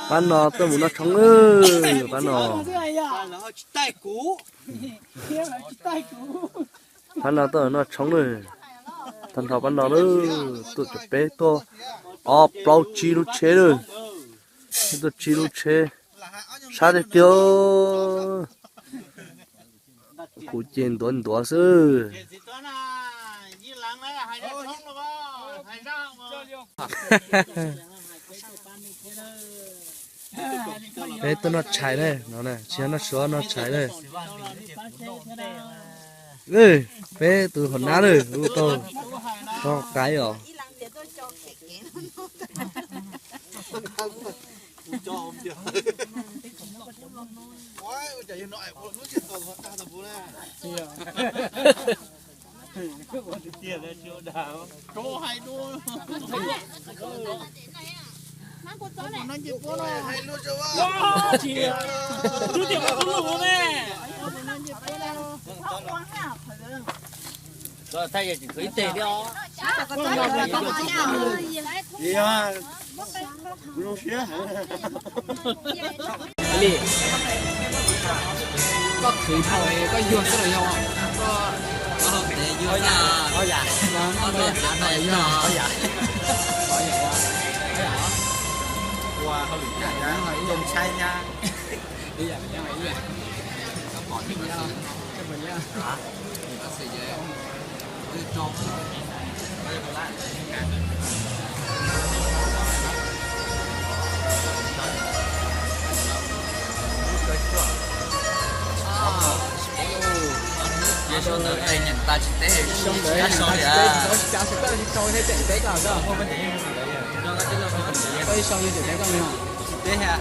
Pab no tuaj mus noj tshoob lawm, pab no. Pab no tuaj noj tshoob lawm. Tag nrho pab no lawm, tuaj cov peb tuaj ob plaub tsib lub tsheb lawm. Tuaj tsib lub tsheb, sab tiag tiag. Kuv ces ntuav ntuav xwb. Peb tuaj noj tshais na, no tsis yog noj suav, noj tshais na. Peb tus hom nab lawm, ua tau tog qaib os. Li, koj khwv dhau, koj yuag xwb los yog? Koj, koj hau tes yuag xwb. Koj yuag, koj yuag. Ua hauj lwm zoo tshaj thiab. Ib xyoo ntawd nyeem tas tsis teb, ib xyoo ntawd tsis teb, tsis tau tsis tau tsis tau thiaj tiam teb koj. Koj ib xyoo yog tiam teb koj li no. Tsis teb thiab.